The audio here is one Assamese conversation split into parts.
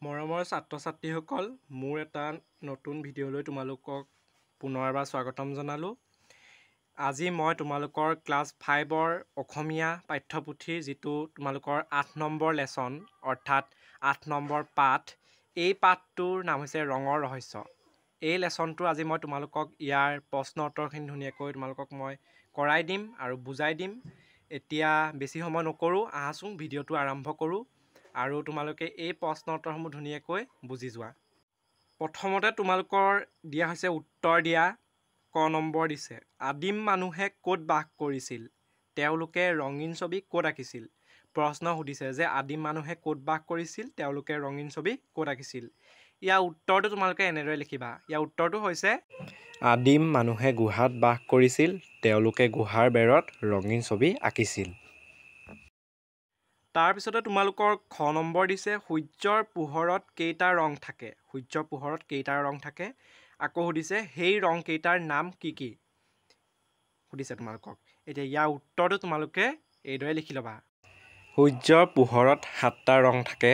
মৰমৰ ছাত্ৰ ছাত্ৰীসকল, মোৰ এটা নতুন ভিডিঅ'লৈ তোমালোকক পুনৰ এবাৰ স্বাগতম জনালোঁ। আজি মই তোমালোকৰ ক্লাছ 5ৰ অসমীয়া পাঠ্যপুথিৰ যিটো তোমালোকৰ 8 নম্বৰ লেচন, অৰ্থাৎ 8 নম্বৰ পাঠ, এই পাঠটোৰ নাম হৈছে ৰঙৰ ৰহস্য। এই লেচনটো আজি মই তোমালোকক ইয়াৰ প্ৰশ্ন উত্তৰখিনি ধুনীয়াকৈ তোমালোকক মই কৰাই দিম আৰু বুজাই দিম। এতিয়া বেছি সময় নকৰোঁ, আহাচোন ভিডিঅ'টো আৰম্ভ কৰোঁ আৰু তোমালোকে এই প্ৰশ্ন উত্তৰসমূহ ধুনীয়াকৈ বুজি যোৱা। প্ৰথমতে তোমালোকৰ দিয়া হৈছে উত্তৰ দিয়া। ক নম্বৰ দিছে, আদিম মানুহে ক'ত বাস কৰিছিল, তেওঁলোকে ৰঙীন ছবি ক'ত আঁকিছিল? প্ৰশ্ন সুধিছে যে আদিম মানুহে ক'ত বাস কৰিছিল, তেওঁলোকে ৰঙীন ছবি ক'ত আঁকিছিল। ইয়াৰ উত্তৰটো তোমালোকে এনেদৰে লিখিবা। ইয়াৰ উত্তৰটো হৈছে, আদিম মানুহে গুহাত বাস কৰিছিল, তেওঁলোকে গুহাৰ বেৰত ৰঙীন ছবি আঁকিছিল। তাৰপিছতে তোমালোকৰ খ নম্বৰ দিছে, সূৰ্যৰ পোহৰত কেইটা ৰং থাকে? সূৰ্যৰ পোহৰত কেইটা ৰং থাকে? আকৌ সুধিছে সেই ৰং কেইটাৰ নাম কি কি সুধিছে তোমালোকক। এতিয়া ইয়াৰ উত্তৰটো তোমালোকে এইদৰে লিখি ল'বা। সূৰ্যৰ পোহৰত 7টা ৰং থাকে।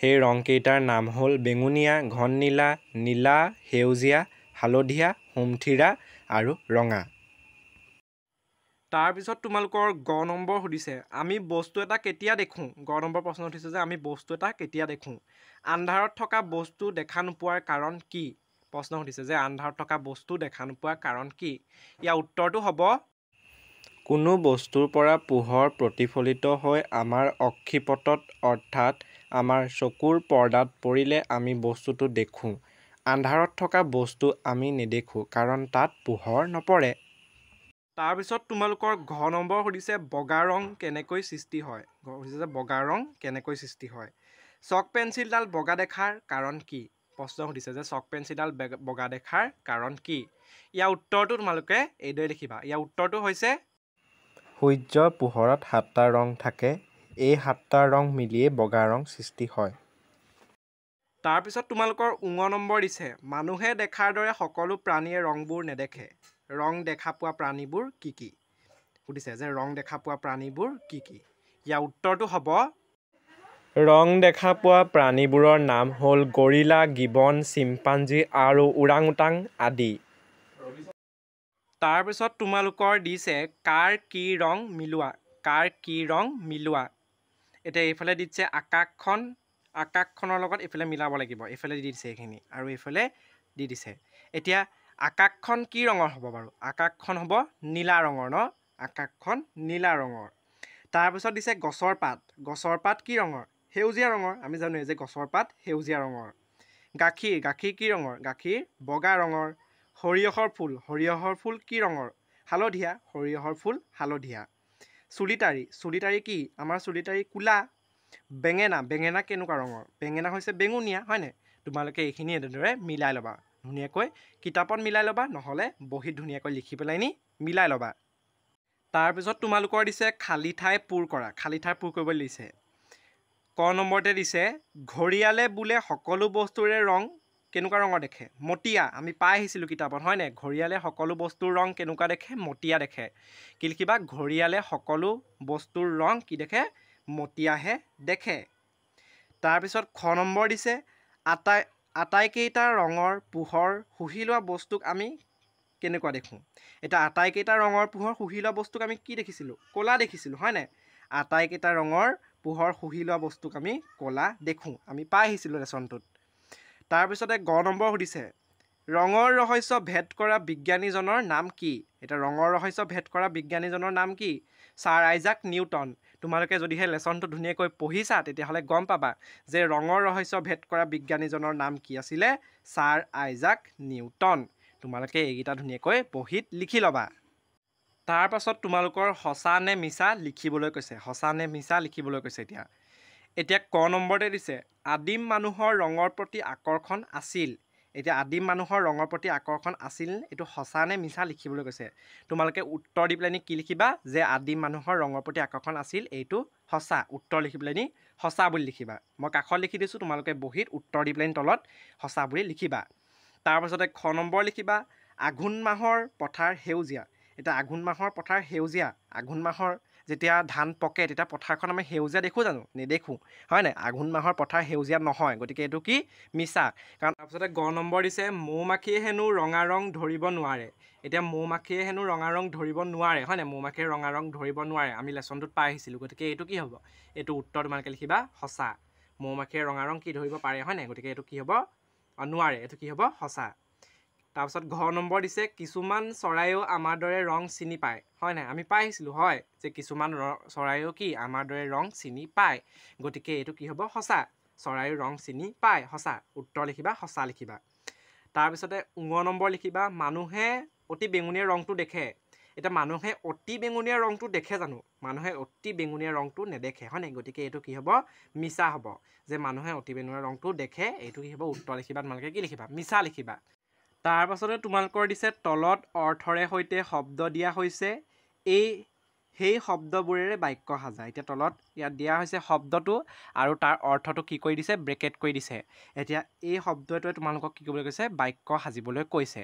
সেই ৰংকেইটাৰ নাম হ'ল বেঙুনীয়া, ঘন নীলা, নীলা, সেউজীয়া, হালধীয়া, সুমথিৰা আৰু ৰঙা। তাৰপিছত তোমালোকৰ গ নম্বৰ সুধিছে, আমি বস্তু এটা কেতিয়া দেখোঁ? গ নম্বৰ প্ৰশ্ন উঠিছে যে আমি বস্তু এটা কেতিয়া দেখোঁ? আন্ধাৰত থকা বস্তু দেখা নোপোৱাৰ কাৰণ কি? প্ৰশ্ন সুধিছে যে আন্ধাৰত থকা বস্তু দেখা নোপোৱাৰ কাৰণ কি? ইয়াৰ উত্তৰটো হ'ব, কোনো বস্তুৰ পৰা পোহৰ প্ৰতিফলিত হৈ আমাৰ অক্ষিপটত অৰ্থাৎ আমাৰ চকুৰ পৰ্দাত পৰিলে আমি বস্তুটো দেখোঁ। আন্ধাৰত থকা বস্তু আমি নেদেখোঁ, কাৰণ তাত পোহৰ নপৰে। তাৰপিছত তোমালোকৰ ঘ নম্বৰ সুধিছে, বগা ৰং কেনেকৈ সৃষ্টি হয়? সুধিছে যে বগা ৰং কেনেকৈ সৃষ্টি হয়? চক পেঞ্চিলডাল বগা দেখাৰ কাৰণ কি? প্ৰশ্ন সুধিছে যে চক পেঞ্চিলডাল বগা দেখাৰ কাৰণ কি? ইয়াৰ উত্তৰটো তোমালোকে এইদৰে লিখিবা। ইয়াৰ উত্তৰটো হৈছে, সূৰ্যৰ পোহৰত 7টা ৰং থাকে, এই 7টা ৰং মিলিয়ে বগা ৰং সৃষ্টি হয়। তাৰপিছত তোমালোকৰ উঙ নম্বৰ দিছে, মানুহে দেখাৰ দৰে সকলো প্ৰাণীয়ে ৰংবোৰ নেদেখে। ৰং দেখা পোৱা প্ৰাণীবোৰ কি কি? সুধিছে যে ৰং দেখা পোৱা প্ৰাণীবোৰ কি কি? ইয়াৰ উত্তৰটো হ'ব, ৰং দেখা পোৱা প্ৰাণীবোৰৰ নাম হ'ল গৰিলা, গিবন, চিম্পাঞ্জী আৰু ওৰাংওটাং আদি। তাৰপিছত তোমালোকৰ দিছে কাৰ কি ৰং মিলোৱা, কাৰ কি ৰং মিলোৱা। এতিয়া এইফালে দিছে আকাশখন, আকাশখনৰ লগত এইফালে মিলাব লাগিব। এইফালে দি দিছে এইখিনি আৰু এইফালে দি দিছে। এতিয়া আকাশখন কি ৰঙৰ হ'ব বাৰু? আকাশখন হ'ব নীলা ৰঙৰ ন? আকাশখন নীলা ৰঙৰ। তাৰপিছত দিছে গছৰ পাত, গছৰ পাত কি ৰঙৰ? সেউজীয়া ৰঙৰ। আমি জানোৱেই যে গছৰ পাত সেউজীয়া ৰঙৰ। গাখীৰ, গাখীৰ কি ৰঙৰ? গাখীৰ বগা ৰঙৰ। সৰিয়হৰ ফুল, সৰিয়হৰ ফুল কি ৰঙৰ? হালধীয়া, সৰিয়হৰ ফুল হালধীয়া। চুলিটাৰি, চুলিটাৰি কি? আমাৰ চুলিটাৰি ক'লা। বেঙেনা, বেঙেনা কেনেকুৱা ৰঙৰ? বেঙেনা হৈছে বেঙুনীয়া, হয়নে? তোমালোকে এইখিনি এনেদৰে মিলাই ল'বা ধুনীয়াকৈ, কিতাপত মিলাই ল'বা, নহ'লে বহীত ধুনীয়াকৈ লিখি পেলাই নি মিলাই ল'বা। তাৰপিছত তোমালোকৰ দিছে খালী ঠাই পূৰ কৰা, খালী ঠাই পূৰ কৰিবলৈ দিছে। ক নম্বৰতে দিছে, ঘৰিয়ালে বোলে সকলো বস্তুৰে ৰং কেনেকুৱা ৰঙৰ দেখে? মটীয়া। আমি পাই আহিছিলোঁ কিতাপত, হয়নে? ঘৰিয়ালে সকলো বস্তুৰ ৰং কেনেকুৱা দেখে? মটীয়া দেখে। কি লিখিবা? ঘৰিয়ালে সকলো বস্তুৰ ৰং কি দেখে? মটীয়াহে দেখে। তাৰপিছত খ নম্বৰ দিছে, আটাইকেইটা ৰঙৰ পোহৰ শুহি লোৱা বস্তুক আমি কেনেকুৱা দেখোঁ? এতিয়া আটাইকেইটা ৰঙৰ পোহৰ শুহি লোৱা বস্তুক আমি কি দেখিছিলোঁ? ক'লা দেখিছিলোঁ, হয়নে? আটাইকেইটা ৰঙৰ পোহৰ শুহি লোৱা বস্তুক আমি ক'লা দেখোঁ, আমি পাই আহিছিলোঁ লেচনটোত। তাৰপিছতে গ নম্বৰ সুধিছে, ৰঙৰ ৰহস্য ভেদ কৰা বিজ্ঞানীজনৰ নাম কি? এতিয়া ৰঙৰ ৰহস্য ভেদ কৰা বিজ্ঞানীজনৰ নাম কি? Sir Isaac Newton. তোমালোকে যদিহে লেচনটো ধুনীয়াকৈ পঢ়িছা তেতিয়াহ'লে গম পাবা যে ৰঙৰ ৰহস্য ভেদ কৰা বিজ্ঞানীজনৰ নাম কি আছিলে? Sir Isaac Newton. তোমালোকে এইকেইটা ধুনীয়াকৈ বহীত লিখি ল'বা। তাৰপাছত তোমালোকৰ সঁচা নে মিছা লিখিবলৈ কৈছে, সঁচা নে মিছা লিখিবলৈ কৈছে। এতিয়া ক নম্বৰতে দিছে, আদিম মানুহৰ ৰঙৰ প্ৰতি আকৰ্ষণ আছিল। এতিয়া আদিম মানুহৰ ৰঙৰ প্ৰতি আকৰ্ষণ আছিল, এইটো সঁচা নে মিছা লিখিবলৈ কৈছে। তোমালোকে উত্তৰ দি পেলাই কি লিখিবা? যে আদিম মানুহৰ ৰঙৰ প্ৰতি আকৰ্ষণ আছিল, এইটো সঁচা। উত্তৰ লিখি পেলাই সঁচা বুলি লিখিবা। মই কাষত লিখি দিছোঁ, তোমালোকে বহীত উত্তৰ দি পেলাই তলত সঁচা বুলি লিখিবা। তাৰপাছতে খ নম্বৰ লিখিবা, আঘোণ মাহৰ পথাৰ সেউজীয়া। এতিয়া আঘোণ মাহৰ পথাৰ সেউজীয়া, আঘোণ মাহৰ যেতিয়া ধান পকে তেতিয়া পথাৰখন আমি সেউজীয়া দেখোঁ জানো? নেদেখোঁ, হয় নাই? আঘোণ মাহৰ পথাৰ সেউজীয়া নহয়, গতিকে এইটো কি মিছা। কাৰণ তাৰপিছতে গ নম্বৰ দিছে মৌ মাখিয়ে হেনো ৰঙা ৰং ধৰিব নোৱাৰে। এতিয়া মৌ মাখিয়ে হেনো ৰঙা ৰং ধৰিব নোৱাৰে, হয় নাই? মৌ মাখিয়ে ৰঙা ৰং ধৰিব নোৱাৰে, আমি লেচনটোত পাই আহিছিলোঁ, গতিকে এইটো কি হ'ব? এইটো উত্তৰ তোমালোকে লিখিবা সঁচা। মৌ মাখিয়ে ৰঙা ৰং কি ধৰিব পাৰে, হয় নাই? গতিকে এইটো কি হ'ব? নোৱাৰে, এইটো কি হ'ব? সঁচা। তাৰপিছত ঘ নম্বৰ দিছে কিছুমান চৰাইও আমাৰ দৰে ৰং চিনি পায়, হয় নাই? আমি পাই আহিছিলোঁ, হয়, যে কিছুমান চৰাইও কি আমাৰ দৰে ৰং চিনি পায়, গতিকে এইটো কি হ'ব? সঁচা। চৰাইও ৰং চিনি পায়, সঁচা। উত্তৰ লিখিবা সঁচা লিখিবা। তাৰপিছতে ঙ নম্বৰ লিখিবা মানুহে অতি বেঙুনীয়া ৰংটো দেখে। এতিয়া মানুহে অতি বেঙুনীয়া ৰংটো দেখে জানো? মানুহে অতি বেঙুনীয়া ৰংটো নেদেখে, হয় নাই? গতিকে এইটো কি হ'ব? মিছা হ'ব। যে মানুহে অতি বেঙুনীয়া ৰংটো দেখে, এইটো কি হ'ব? উত্তৰ লিখিবা তোমালোকে কি লিখিবা? মিছা লিখিবা। তাৰপাছতে তোমালোকৰ দিছে তলত অৰ্থৰে সৈতে শব্দ দিয়া হৈছে, এই সেই শব্দবোৰেৰে বাক্য সাজা। এতিয়া তলত ইয়াত দিয়া হৈছে শব্দটো আৰু তাৰ অৰ্থটো কি কৰি দিছে? ব্ৰেকেট কৰি দিছে। এতিয়া এই শব্দটোৱে তোমালোকক কি কৰিবলৈ কৈছে? বাক্য সাজিবলৈ কৈছে।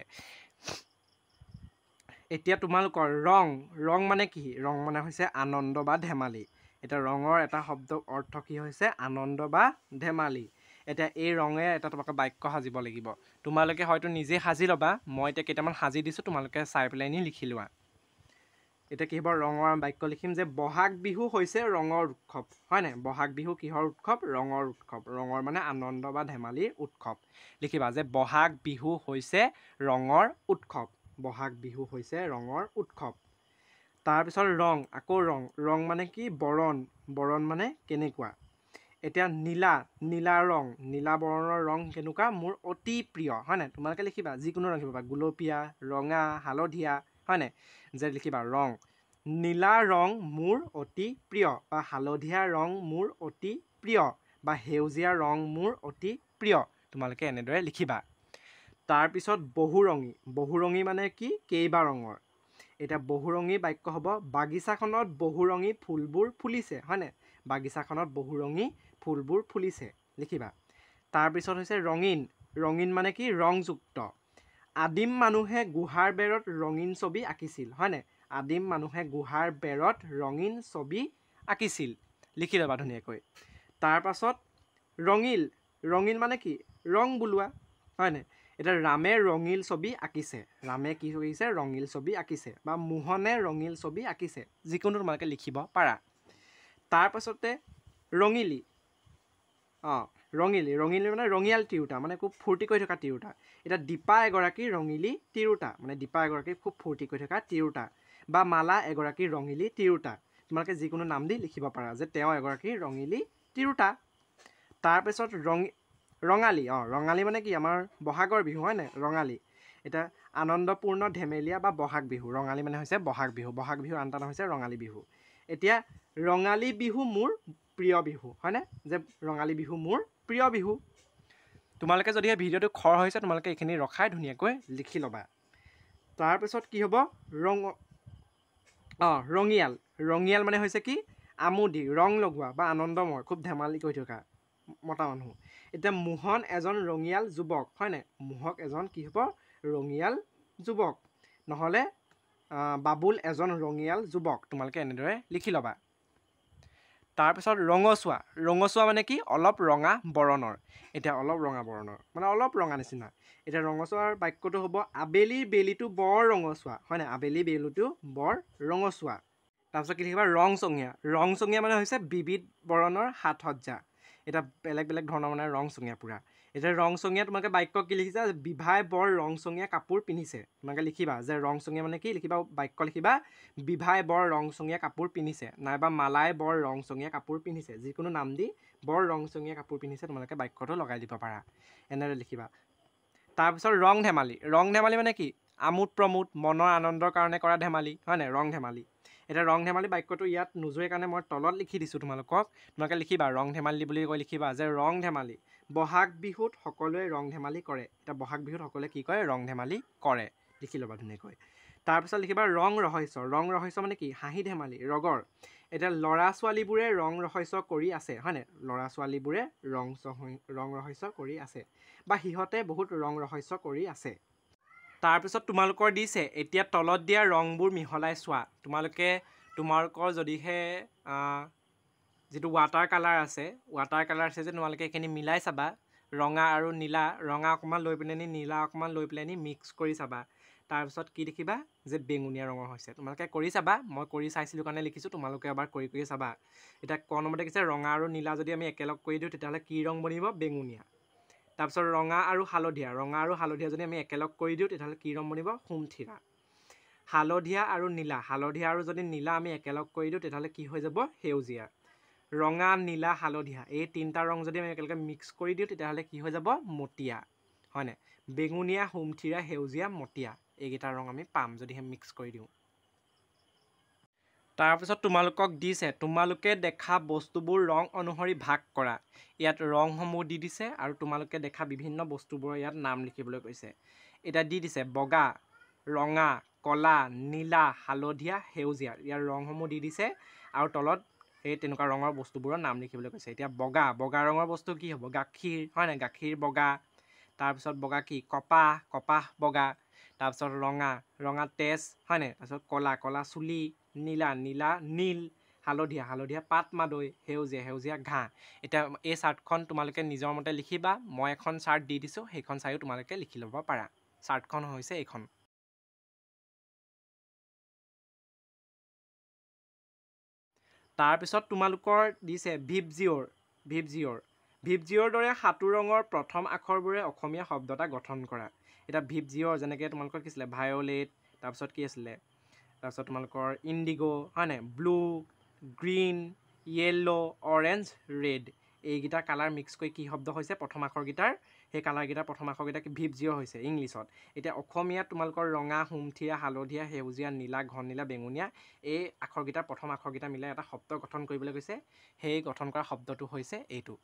এতিয়া তোমালোকৰ ৰং, ৰং মানে কি? ৰং মানে হৈছে আনন্দ বা ধেমালি। এতিয়া ৰঙৰ এটা শব্দ অৰ্থ কি হৈছে? আনন্দ বা ধেমালি। এতিয়া এই ৰঙে এটা তোমালোকে বাক্য সাজিব লাগিব। তোমালোকে হয়তো নিজে সাজি ল'বা, মই এতিয়া কেইটামান সাজি দিছোঁ, তোমালোকে চাই পেলাই নি লিখি লোৱা। এতিয়া কি হ'ব? ৰঙৰ বাক্য লিখিম যে বহাগ বিহু হৈছে ৰঙৰ উৎসৱ, হয় নাই? বহাগ বিহু কিহৰ উৎসৱ? ৰঙৰ উৎসৱ। ৰঙৰ মানে আনন্দ বা ধেমালিৰ উৎসৱ। লিখিবা যে বহাগ বিহু হৈছে ৰঙৰ উৎসৱ। বহাগ বিহু হৈছে ৰঙৰ উৎসৱ। তাৰপিছত ৰং, আকৌ ৰং, ৰং মানে কি? বৰণ, বৰণ মানে কেনেকুৱা? এতিয়া নীলা, নীলা ৰং, নীলা বৰণৰ ৰং কেনেকুৱা? মোৰ অতি প্ৰিয়, হয় নাই? তোমালোকে লিখিবা যিকোনো ৰং লিখিবা, গুলপীয়া, ৰঙা, হালধীয়া, হয় নাই? যে লিখিবা ৰং, নীলা ৰং মোৰ অতি প্ৰিয়, বা হালধীয়া ৰং মোৰ অতি প্ৰিয়, বা সেউজীয়া ৰং মোৰ অতি প্ৰিয়, তোমালোকে এনেদৰে লিখিবা। তাৰপিছত বহুৰঙী, বহুৰঙী মানে কি? কেইবা ৰঙৰ। এতিয়া বহুৰঙী বাক্য হ'ব বাগিচাখনত বহুৰঙী ফুলবোৰ ফুলিছে, হয়নে? বাগিচাখনত বহুৰঙী ফুলবোৰ ফুলিছে লিখিবা। তাৰপিছত হৈছে ৰঙীন, ৰঙীন মানে কি? ৰংযুক্ত। আদিম মানুহে গুহাৰ বেৰত ৰঙীন ছবি আঁকিছিল, হয়নে? আদিম মানুহে গুহাৰ বেৰত ৰঙীন ছবি আঁকিছিল, লিখি ল'বা ধুনীয়াকৈ। তাৰপাছত ৰঙীল, ৰঙীল মানে কি? ৰং বোলোৱা, হয়নে? এতিয়া ৰামে ৰঙীল ছবি আঁকিছে, ৰামে কি কৰিছে? ৰঙীল ছবি আঁকিছে, বা মোহনে ৰঙীল ছবি আঁকিছে, যিকোনো তোমালোকে লিখিব পাৰা। তাৰপাছতে ৰঙিলী, ৰঙিলী, ৰঙিলী মানে ৰঙিয়াল তিৰোতা, মানে খুব ফূৰ্তি কৰি থকা তিৰোতা। এতিয়া দীপা এগৰাকী ৰঙিলী তিৰোতা, মানে দীপা এগৰাকী খুব ফূৰ্তি কৰি থকা তিৰোতা, বা মালা এগৰাকী ৰঙিলী তিৰোতা, তোমালোকে যিকোনো নাম দি লিখিব পাৰা যে তেওঁ এগৰাকী ৰঙিলী তিৰোতা। তাৰপিছত ৰঙালী, ৰঙালী মানে কি? আমাৰ বহাগৰ বিহু, হয় নাই? ৰঙালী। এতিয়া আনন্দপূৰ্ণ ধেমেলীয়া বা বহাগ বিহু, ৰঙালী মানে হৈছে বহাগ বিহু, বহাগ বিহুৰ আন এটা নাম হৈছে ৰঙালী বিহু। এতিয়া ৰঙালী বিহু মোৰ প্ৰিয় বিহু, হয়নে? যে ৰঙালী বিহু মোৰ প্ৰিয় বিহু। তোমালোকে যদি এই ভিডিঅ'টো খৰ হৈছে তোমালোকে এইখিনি ৰখাই ধুনীয়াকৈ লিখি ল'বা। তাৰপিছত কি হ'ব? ৰঙিয়াল, ৰঙিয়াল মানে হৈছে কি? আমোদি, ৰং লগোৱা বা আনন্দময়, খুব ধেমালি কৰি থকা মতা মানুহ। এতিয়া মোহন এজন ৰঙিয়াল যুৱক, হয়নে? মোহক এজন কি হ'ব? ৰঙিয়াল যুৱক, নহ'লে বাবুল এজন ৰঙিয়াল যুৱক, তোমালোকে এনেদৰে লিখি ল'বা। তাৰপিছত ৰঙচুৱা, ৰঙচুৱা মানে কি? অলপ ৰঙা বৰণৰ। এতিয়া অলপ ৰঙা বৰণৰ মানে অলপ ৰঙা নিচিনা। এতিয়া ৰঙচুৱাৰ বাক্যটো হ'ব আবেলিৰ বেলিটো বৰ ৰঙচুৱা, হয়নে? আবেলি বেলিটো বৰ ৰঙচুৱা। তাৰপিছত কি লিখিবা? ৰংচঙীয়া, ৰংচঙীয়া মানে হৈছে বিবিধ বৰণৰ সাজসজ্জা। এতিয়া বেলেগ বেলেগ ধৰণৰ মানে ৰংচঙীয়া পূৰা। এতিয়া ৰংচঙীয়া তোমালোকে বাক্য কি লিখিছা? বিভাই বৰ ৰংচঙীয়া কাপোৰ পিন্ধিছে। তোমালোকে লিখিবা যে ৰংচঙীয়া মানে কি? লিখিবা বাক্য লিখিবা বিভাই বৰ ৰংচঙীয়া কাপোৰ পিন্ধিছে, নাইবা মালাই বৰ ৰংচঙীয়া কাপোৰ পিন্ধিছে, যিকোনো নাম দি বৰ ৰংচঙীয়া কাপোৰ পিন্ধিছে তোমালোকে বাক্যটো লগাই দিব পাৰা, এনেদৰে লিখিবা। তাৰপিছত ৰং ধেমালি, ৰং ধেমালি মানে কি? আমোদ প্ৰমোদ, মনৰ আনন্দৰ কাৰণে কৰা ধেমালি, হয় নাই? ৰং ধেমালি। এতিয়া ৰং ধেমালি বাক্যটো ইয়াত নোযোৱাৰ কাৰণে মই তলত লিখি দিছোঁ তোমালোকক, তোমালোকে লিখিবা ৰং ধেমালি বুলি কৈ লিখিবা যে ৰং ধেমালি, বহাগ বিহুত সকলোৱে ৰং ধেমালি কৰে। এতিয়া বহাগ বিহুত সকলোৱে কি কৰে? ৰং ধেমালি কৰে, লিখি ল'বা ধুনীয়াকৈ। তাৰপিছত লিখিবা ৰং ৰহস্য, ৰং ৰহস্য মানে কি? হাঁহি ধেমালি, ৰগৰ। এতিয়া ল'ৰা ছোৱালীবোৰে ৰং ৰহস্য কৰি আছে, হয়নে? ল'ৰা ছোৱালীবোৰে ৰং ৰহস্য কৰি আছে, বা সিহঁতে বহুত ৰং ৰহস্য কৰি আছে। তাৰপিছত তোমালোকৰ দিছে এতিয়া তলত দিয়া ৰংবোৰ মিহলাই চোৱা। তোমালোকে তোমালোকৰ যদিহে যিটো ৱাটাৰ কালাৰ আছে, ৱাটাৰ কালাৰ আছে যে তোমালোকে এইখিনি মিলাই চাবা। ৰঙা আৰু নীলা, ৰঙা অকণমান লৈ পেলাইনি নীলা অকণমান লৈ পেলাইনি মিক্স কৰি চাবা। তাৰপিছত কি দেখিবা যে বেঙুনীয়া ৰঙৰ হৈছে। তোমালোকে কৰি চাবা, মই কৰি চাইছিলোঁ কাৰণে লিখিছোঁ, তোমালোকে এবাৰ কৰি কৰি চাবা। এতিয়া ক নম্বৰতে কৈছে ৰঙা আৰু নীলা যদি আমি একেলগ কৰি দিওঁ তেতিয়াহ'লে কি ৰং বনিব? বেঙুনীয়া। তাৰপিছত ৰঙা আৰু হালধীয়া, ৰঙা আৰু হালধীয়া যদি আমি একেলগ কৰি দিওঁ তেতিয়াহ'লে কি ৰং বনিব? সোমথিৰা। হালধীয়া আৰু নীলা, হালধীয়া আৰু যদি নীলা আমি একেলগ কৰি দিওঁ তেতিয়াহ'লে কি হৈ যাব? সেউজীয়া। ৰঙা, নীলা, হালধীয়া এই তিনিটা ৰং যদি আমি একেলগে মিক্স কৰি দিওঁ তেতিয়াহ'লে কি হৈ যাব? মটীয়া, হয়নে? বেঙুনীয়া, সোমথিৰা, সেউজীয়া, মটীয়া এইকেইটা ৰং আমি পাম যদিহে মিক্স কৰি দিওঁ। তাৰপিছত তোমালোকক দিছে তোমালোকে দেখা বস্তুবোৰ ৰং অনুসৰি ভাগ কৰা। ইয়াত ৰংসমূহ দি দিছে আৰু তোমালোকে দেখা বিভিন্ন বস্তুবোৰৰ ইয়াত নাম লিখিবলৈ কৈছে। এতিয়া দি দিছে বগা, ৰঙা, কলা, নীলা, হালধীয়া, সেউজীয়া, ইয়াৰ ৰংসমূহ দি দিছে আৰু তলত সেই তেনেকুৱা ৰঙৰ বস্তুবোৰৰ নাম লিখিবলৈ কৈছে। এতিয়া বগা, বগা ৰঙৰ বস্তু কি হ'ব? গাখীৰ, হয় নাই? গাখীৰ বগা। তাৰপিছত বগা কি? কপাহ, কপাহ বগা। তাৰপিছত ৰঙা, ৰঙা তেজ, হয় নাই? তাৰপিছত কলা, কলা চুলি, নীলা, নীলা নীল, হালধীয়া, হালধীয়া পাত মাদৈ, সেউজীয়া, সেউজীয়া ঘাঁহ। এতিয়া এই চাৰ্টখন তোমালোকে নিজৰ মতে লিখিবা, মই এখন চাৰ্ট দি দিছোঁ, সেইখন চাইও তোমালোকে লিখি ল'ব পাৰা। চাৰ্টখন হৈছে এইখন। তাৰপিছত তোমালোকৰ দিছে ভিবজিঅ'ৰ, ভিবজিঅ'ৰ, ভিবজিঅ'ৰ দৰে সাতো ৰঙৰ প্ৰথম আখৰবোৰে অসমীয়া শব্দ এটা গঠন কৰা। এতিয়া ভিবজিঅ'ৰ যেনেকৈ তোমালোকৰ কি আছিলে? ভায়'লেট, তাৰপিছত কি আছিলে? তাৰপিছত তোমালোকৰ ইণ্ডিগ', হয় নাই? Blue, green, yellow, orange, red, এইকেইটা কালাৰ মিক্স কৰি কি শব্দ হৈছে? প্ৰথম আখৰকেইটাৰ সেই কালাৰকেইটাৰ প্ৰথম আখৰকেইটা ভিবজিঅ' হৈছে ইংলিছত। এতিয়া অসমীয়াত তোমালোকৰ ৰঙা, সোমথিৰা, হালধীয়া, সেউজীয়া, নীলা, ঘন নীলা, বেঙুনীয়া এই আখৰকেইটাৰ প্ৰথম আখৰকেইটা মিলাই এটা শব্দ গঠন কৰিবলৈ কৈছে। সেই গঠন কৰা শব্দটো হৈছে এইটো।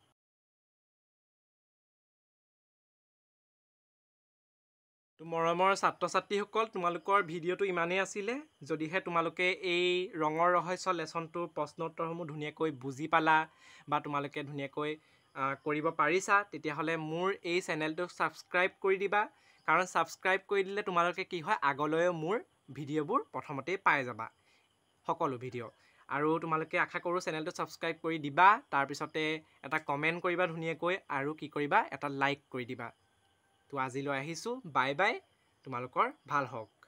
তো মৰমৰ ছাত্ৰ ছাত্ৰীসকল, তোমালোকৰ ভিডিঅ'টো ইমানেই আছিলে। যদিহে তোমালোকে এই ৰঙৰ ৰহস্য লেচনটোৰ প্ৰশ্ন উত্তৰসমূহ ধুনীয়াকৈ বুজি পালা বা তোমালোকে ধুনীয়াকৈ কৰিব পাৰিছা, তেতিয়াহ'লে মোৰ এই চেনেলটো ছাবস্ক্ৰাইব কৰি দিবা। কাৰণ ছাবস্ক্ৰাইব কৰি দিলে তোমালোকে কি হয়, আগলৈও মোৰ ভিডিঅ'বোৰ প্ৰথমতেই পাই যাবা, সকলো ভিডিঅ'। আৰু তোমালোকে আশা কৰোঁ চেনেলটো ছাবস্ক্ৰাইব কৰি দিবা, তাৰপিছতে এটা কমেণ্ট কৰিবা ধুনীয়াকৈ, আৰু কি কৰিবা, এটা লাইক কৰি দিবা। তো আজিলৈ আহিছোঁ, বাই বাই, তোমালোকৰ ভাল হওক।